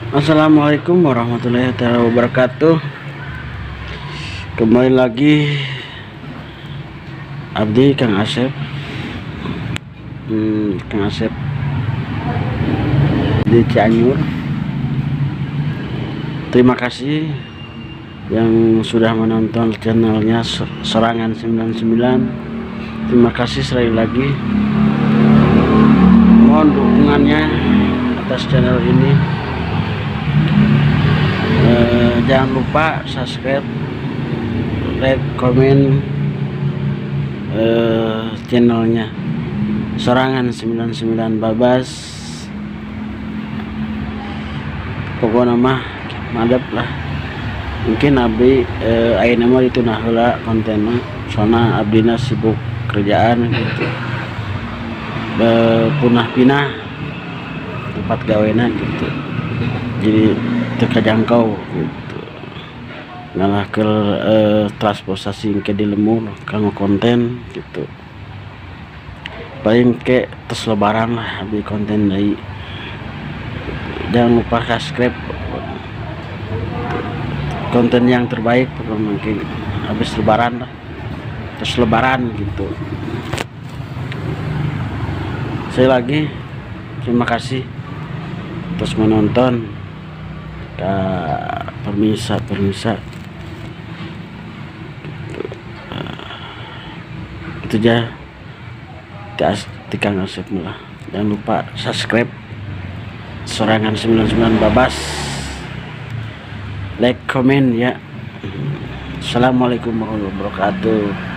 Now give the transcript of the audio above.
Assalamualaikum warahmatullahi wabarakatuh. Kembali lagi Abdi Kang Asep, Kang Asep di Cianjur. Terima kasih yang sudah menonton channelnya Sorangan 99. Terima kasih sekali lagi. Mohon dukungannya atas channel ini. Jangan lupa subscribe, like, komen channelnya Sorangan 99 Babas. Pokoknya mah madep lah. Mungkin abdi ayeuna mah ditunda heula kontenna, soalna abdina sibuk kerjaan gitu. Punah pinah tempat gawena gitu, jadi teu kajangkau gitu. Ngalah ke transportasi ke di lemur kanggo konten gitu. Paling ke tos lebaran lah abdi konten deui. Jangan lupa subscribe konten yang terbaik mungkin habis lebaran lah, terus lebaran gitu. Saya lagi terima kasih terus menonton. Permisa gitu. Itu aja Kang Asep lah. Jangan lupa subscribe Sorangan 99 Babas, like, komen ya. Assalamualaikum warahmatullahi wabarakatuh.